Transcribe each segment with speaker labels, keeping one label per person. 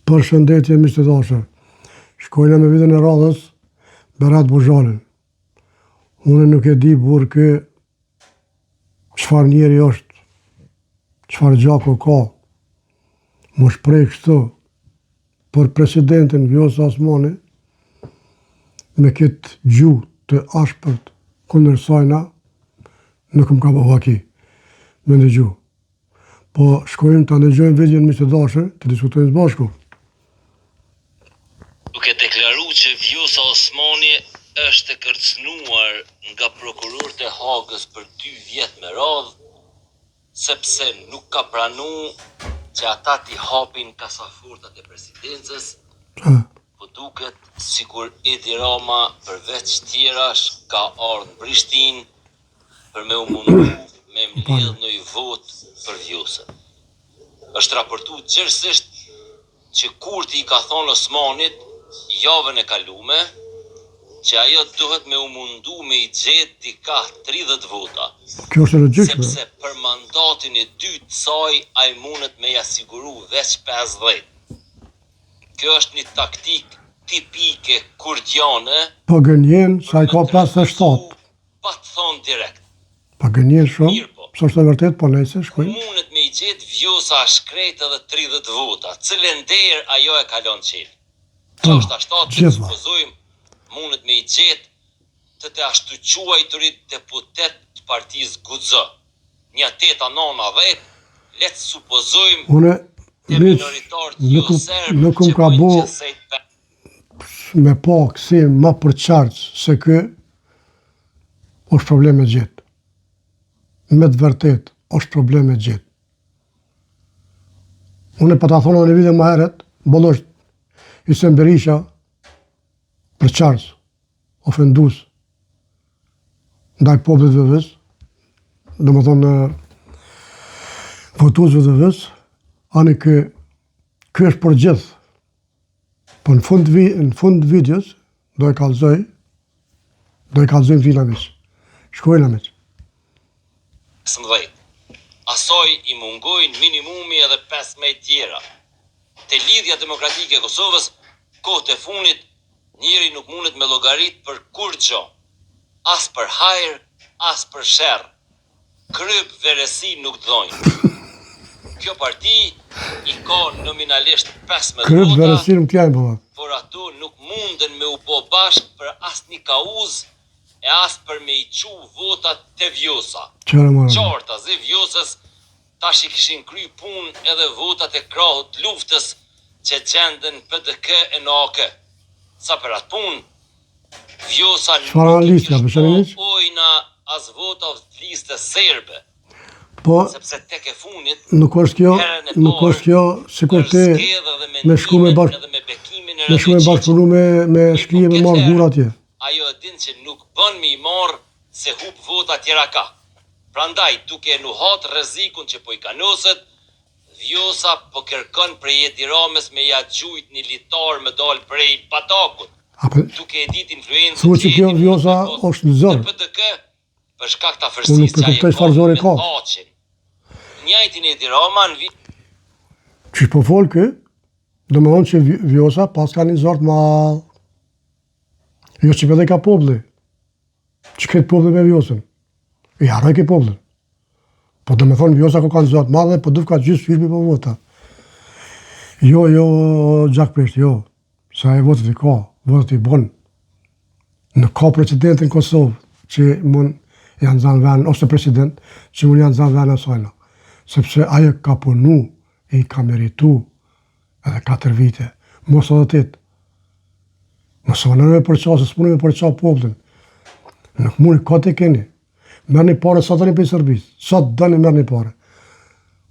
Speaker 1: Përshëndetje miq të dashur. Shkojna me videon e radhës Berat Buzhalin. Unë nuk e di burrë ky çfarë njeri është, çfarë gjaku ka. M'u shpreh kështu për presidentin Vjosa Osmani me këtë gjuhë të ashpërt kundër sajna nuk më ka bo haki me ndëgju. Po shkojmë ta ndëgjojmë videon miq të dashur, të diskutojmë së bashku.
Speaker 2: Duke deklaru që Vjosa Osmani është e kërcënuar nga prokurorët e Hagës për dy vjet me radhë, sepse nuk ka pranu që ata t'i hapin kasafortat e presidencës, po duket sikur Edi Rama përveç tjerash ka ardhë në Prishtinë për me u mundu me mledh noj votë për Vjosën. Është raportu gjerësisht që Kurti i ka thonë Osmanit javën e kalume që ajo duhet me u mundu me i gjetë dikah 30 vota,
Speaker 1: Kjo është e logjikshme.
Speaker 2: sepse për mandatin e dytë të saj ai mundet me ja siguru veç 50. Kjo është një taktikë tipike kurtiane
Speaker 1: Po gënjen se
Speaker 2: për
Speaker 1: ai
Speaker 2: me
Speaker 1: ka
Speaker 2: treguzu
Speaker 1: 57.
Speaker 2: pa të thonë direkt.
Speaker 1: Po gënjen shumë,
Speaker 2: Mirëpo,
Speaker 1: s'është e vërtet, po nejse,
Speaker 2: ku
Speaker 1: shkojmë.
Speaker 2: mundet me i gjetë Vjosa shkret edhe 30 vota, cilën derë ajo e kalon çel.
Speaker 1: Po,
Speaker 2: Gjashtë a shtatë, le të
Speaker 1: gjitha.
Speaker 2: supozojmë, mundet me i gjetë të të ashtuquajturit deputet të partisë Guxo. Nja teta nona dhetë, le të supozojmë
Speaker 1: Unë
Speaker 2: te
Speaker 1: miq,
Speaker 2: minoritarët jo
Speaker 1: nuk
Speaker 2: serb
Speaker 1: nuk
Speaker 2: që
Speaker 1: më ka
Speaker 2: bojnë
Speaker 1: bo
Speaker 2: gjithsej
Speaker 1: me pa kësi ma përçarës se ky është problem e gjetë. Me të vërtet, është problem e gjetë. Unë pa ta thonë edhe në video më herët, boll është Hisen Berisha përçarës, ofendus, ndaj popullit të VV-s, domethonë votuesve të VV-s, ani ky, ky është për gjithë. Po në fund, vi, në fund videos, do e kallzoj, do e kallzojmë fila miq. Shkojna miq.
Speaker 2: 15. Asaj i mungojnë minimumi edhe 15 tjera. Te Lidhja Demokratike e Kosovës, kohët e funit, njeri nuk mundet me llogarit për kurgjo, as për hajr, as për sherr. Kryp veresi nuk dhojnë. Kjo parti i ka nominalisht 15
Speaker 1: Kryp
Speaker 2: vota,
Speaker 1: veresi nuk t'jajnë, po.
Speaker 2: por ato nuk munden me u bo bashk për asnjë kauzë e as për me i qu votat te Vjosa.
Speaker 1: Qërë marrë.
Speaker 2: Qartazi Vjosës tash i kishin kry punë edhe votat e krahut të luftës që gjenden PDK e në AAK. Sa për atë punë, Vjosa
Speaker 1: Çfarë
Speaker 2: nuk i
Speaker 1: lista,
Speaker 2: kish
Speaker 1: për shembull,
Speaker 2: bo
Speaker 1: miq?
Speaker 2: ojna as votave të listës serbe,
Speaker 1: Po,
Speaker 2: sepse tek e funit,
Speaker 1: nuk është kjo,
Speaker 2: herën e
Speaker 1: nuk
Speaker 2: parë,
Speaker 1: është kjo, sikur
Speaker 2: është
Speaker 1: te
Speaker 2: zgjedhë edhe me
Speaker 1: me shku me
Speaker 2: ndimin
Speaker 1: bash,
Speaker 2: edhe me bekimin e
Speaker 1: me shku me
Speaker 2: Radoiçiqit.
Speaker 1: bashkëpunu me, me
Speaker 2: Mirëpo
Speaker 1: shkije me
Speaker 2: këtë
Speaker 1: marrë
Speaker 2: herë,
Speaker 1: gurë atje.
Speaker 2: ajo e din që nuk bën me i marr se hup vota tjera ka. Prandaj, duke e nuhat rrezikun që po i kanoset, Vjosa po kërkon prej Edi Ramës me ja gjujt një litar me dal prej batakut,
Speaker 1: Apo,
Speaker 2: duke e ditë influencën
Speaker 1: Thua
Speaker 2: që
Speaker 1: që kjo
Speaker 2: Edi mundet me
Speaker 1: Vjosa
Speaker 2: pas
Speaker 1: është në
Speaker 2: në
Speaker 1: zor.
Speaker 2: PDK për shkak të
Speaker 1: Unë nuk
Speaker 2: afërsisë që ai e
Speaker 1: përkuptoj
Speaker 2: ka
Speaker 1: çfarë zori
Speaker 2: me
Speaker 1: ka.
Speaker 2: Thaçin. Njëjtin Edi Rama në vit
Speaker 1: Qysh po fol ky, domethonë që Vjosa pas ka një zor të madh. Jo që pëdhe ka populli. Që këtë populli me Vjosën. I harroj ke popullin. Po domethonë Vjosa ko kanë zor të madh, po duf ka gjysë qysh po vota. Jo, jo, gjak prisht, jo. Se ajo votat i ka, votat i bon. Nuk ka president në Kosovë që mund janë zanë vend, ose president që mund janë zanë vend asajna. Sepse ajo ka punu e i ka meritu edhe 4 vite, mos edhe 8. Mos e me përqa, se s'muni me përqa popullin. Nuk muni, kot e keni. Merrni pare sa doni prej Serbisë, sa doni merrni pare.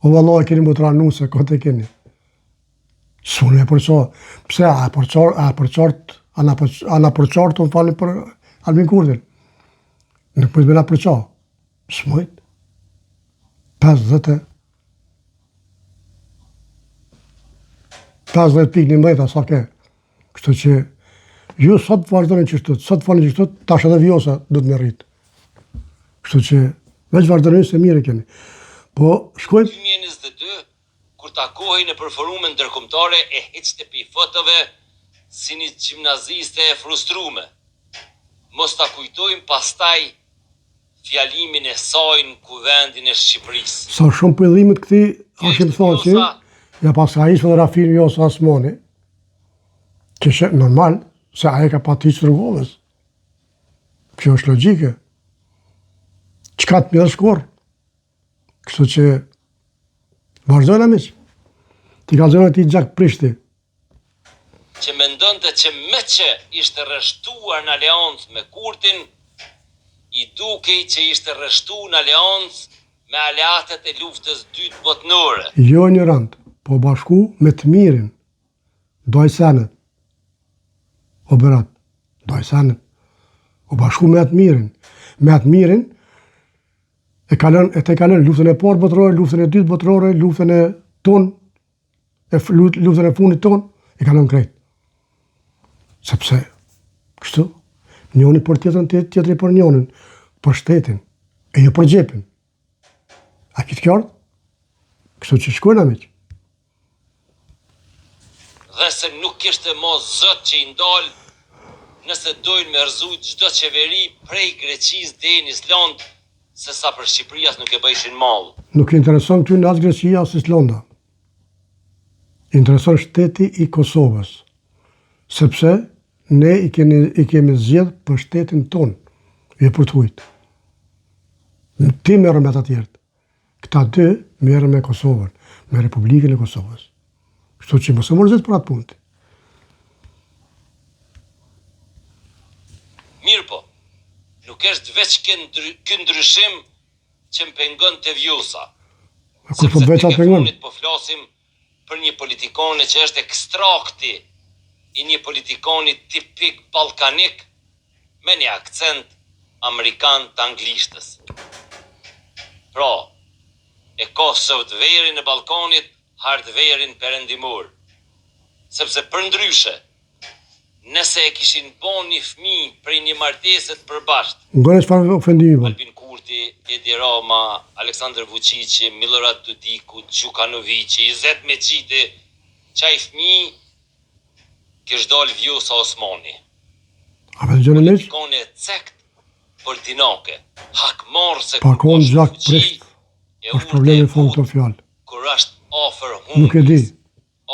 Speaker 1: O vallahi keni më tranu se kot e keni. S'muni me përqa. Pse, a e përqar, a e përqart, a na përqart, a na përqart, të më falni për Albin Kurtin. Nuk mujt me na përqa. S'mujt. 50 50.11, a sa ke. Kështu që ju sot vazhdoni qështu, sot falni qështu, tash edhe Vjosa do të më rrit. Kështu që veç vazhdoni se mirë e keni. Po shkojmë
Speaker 2: 2022 kur. takohej nëpër forume ndërkombëtare e hiqte pi fotove si një gjimnaziste e frustrume. Mos ta kujtojmë pastaj fjalimin e saj në Kuvendin e Shqipërisë.
Speaker 1: Sa shumë po i dhimet këtij Hashim Thaçi, ja paska hiq fotografinë Vjosa Osmani, Kishe normal, se ajo ka pa hiq Rugovës. Kjo është logjike. Çka të mjellë shkurë. Kështu që vazhdojna miq. T'i kallzojna atij gjakprishti.
Speaker 2: Që mendonte që meqë ishte rreshtuar në aleancë me Kurtin, i dukej që ishte rreshtu në aleancë me aleatët e Luftës Dytë Botnore.
Speaker 1: Jo injorant, po bashku me të mirin. Doj senet. O Berat, doj senet. U bashku me atë mirin. Me atë mirin, e kalon, e te kalon luftën e parë botërore, luftën e dytë botërore, luftën e tonë, e luftën e fundit tonë, e kalon krejt. Sepse, kështu, njoni për tjetrin, tjetri për njonin, për shtetin, e jo për xhepin. A ki të qartë? Kështu që shkojna miq.
Speaker 2: Dhe se nuk kishte mo zot që i ndal nëse dojnë me rrëzu çdo qeveri prej Greqisë deri në Islandë se sa për Shqipëri as nuk e bëjshin
Speaker 1: mall. Nuk i intereson këtyne as Greqia as Islanda. I intereson shteti i Kosovës. Sepse ne i kemi i kemi zgjedh për shtetin tonë, jo për të hujt. Ti merru me ata tjerët. Këta dy merren me Kosovën, me Republikën e Kosovës. Kështu që mos u mërzit për atë punë.
Speaker 2: Mirëpo, nuk është veç ky ndryshim që më pengon te Vjosa.
Speaker 1: Sepse po tek e
Speaker 2: fundit po flasim për një politikane që është ekstrakti i një politikani tipik ballkanik me një akcent amerikan të anglishtes. Pra, e ka softverin e Ballkanit, hardverin perëndimor. Sepse përndryshe, Nëse e kishin bo një fëmijë prej një martese të përbashkët.
Speaker 1: Ngone çfarë ofendimi
Speaker 2: bën. Albin Kurti, Edi Rama, Aleksandër Vuçiqi, Millorad Dodiku, Gjukanoviqi, Izet Mexhiti, qaj fëmijë kish dalë Vjosa Osmani.
Speaker 1: A po dëgjoni
Speaker 2: miq? Politikane e cektë, por dinake, hakmarrëse
Speaker 1: kur është në fuqi, e urtë e butë
Speaker 2: kur është afër humbjes.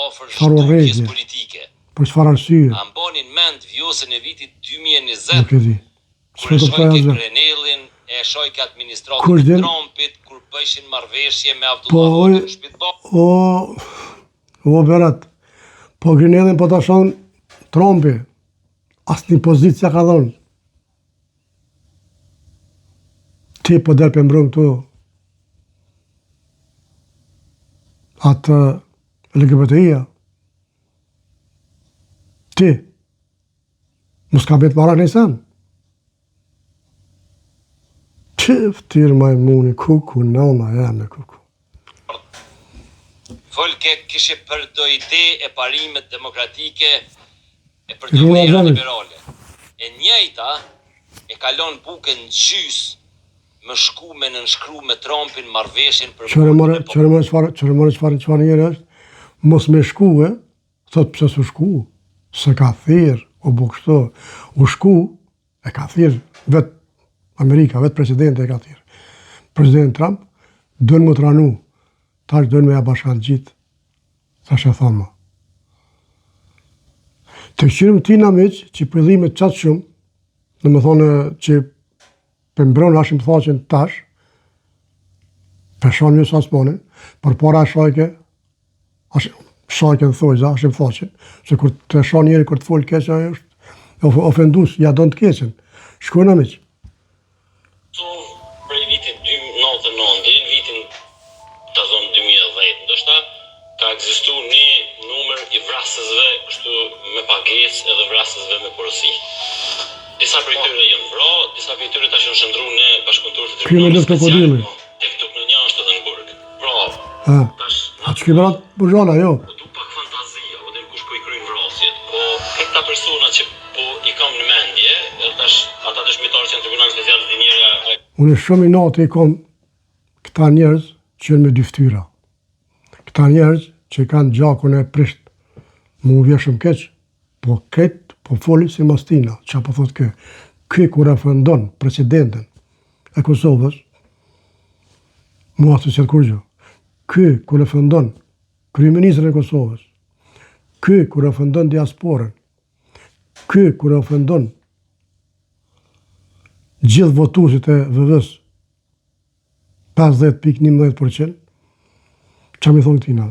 Speaker 1: Afër zhdukjes politike. Për çfarë arsye?
Speaker 2: A mbani mend Vjosën e vitit 2020? Nuk e di. Kur e shajke Grenellin, e shajke administratën e Trumpit, kur bëjshin marrëveshje me
Speaker 1: Abdullah po, Hotin në shtëpi të bardhë. O, o Berat, po Grenellin po ta shon Trumpi, asnjë pozitë s'ja ka dhonë. Ti po del pe mbron këtu atë LGBT-ja. Ti, mos ka bet para një sen. Ti ftyrë majmuni, kuku, nona jeme, kuku.
Speaker 2: Folke kishe për do ide e parime demokratike e për do vlera liberale. E njëjta e ka lon bukën n'gjys me shku me nënshkru me Trumpin marrëveshjen
Speaker 1: për Qyre more, qyre more çfarë, qyre more çfarë, çfarë njeri është? Mos me shku, e, thot pse s'u shku, se ka thirr, u bo kështu, u shku, E ka thirr vet Amerika, vet presidenti e ka thirr. Presidenti Trump don me tranu, tash don me ja bashkangjit. Tash e thoma. Të kqyrim ti na miq që po i dhimet qaq shumë, domethonë që pe mbron Hashim Thaçin tash, pe shan Vjosa Osmanin, përpara e shajke Shajke në thojza, Hashim Thaçin, se kur të shan njeri, kur të folë keq, ajo është ofendus, ja don të keqen. Shkojna
Speaker 2: miq. Prej vitit 99 deri në vitin ta zonë 2010, ndoshta ka ekzistu një numër i vrasësve kështu me pagesë edhe vrasësve me porosi. Disa prej tyre janë vra, disa prej tyre tash janë shndërru në bashkëpunëtorë të
Speaker 1: Tribunalit
Speaker 2: Special, tek tuk në një është edhe në burg.
Speaker 1: Pra, tash A që ke brat Bozhana, jo?
Speaker 2: Po du pak fantazi, apo din kush po i kryen vrasjet, po këta persona që po i kam në mendje, edhe tash ata dëshmitarë që janë Tribunal Special di
Speaker 1: njëra Unë shumë inati i kom këta njerëz që janë me dy fytyra. Këta njerëz që kanë gjakun e prisht, mu vjen shumë keq, po krejt po foli simas tina, ça po thot ky. Ky kur ofendon presidentin e Kosovës, mua s'të kurgjë. Ky kur ofendon kryeministrin e Kosovës, ky kur ofendon diasporën, ky kur ofendon gjithë votuesit e VV-së, 50.11%, ça me thonë këtina?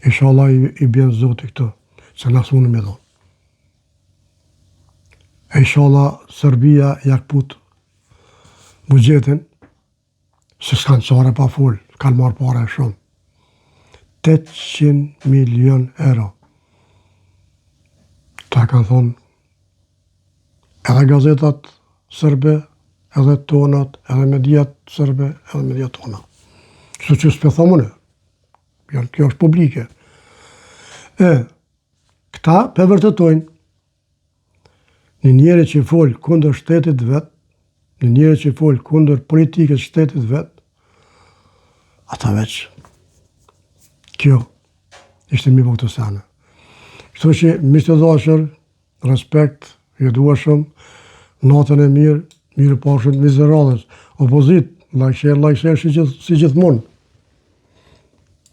Speaker 1: Inshallah i, i bjen zoti këto, se na s'mundë me thonë. E inshallah Serbia ja kput buxhetin, se s'kanë qare pa fol, kanë marrë pare shumë. 800 milion euro. Ta kanë thonë edhe gazetat serbe, edhe tonat, edhe mediat serbe, edhe mediat tona. Kështu që s'pe thom unë, jo, kjo është publike. E, këta pe vërtetojnë, një njeri që fol kundër shtetit vet, një njeri që fol kundër politikës shtetit vet, ata veç, kjo, ishte mi bo këto sene. Kështu që, miq të dashur, Respekt, ju dua shumë, natën e mirë, mirupafshim në vizën e radhës. Opozitë, like share, like share si, gjithë, si gjithmonë.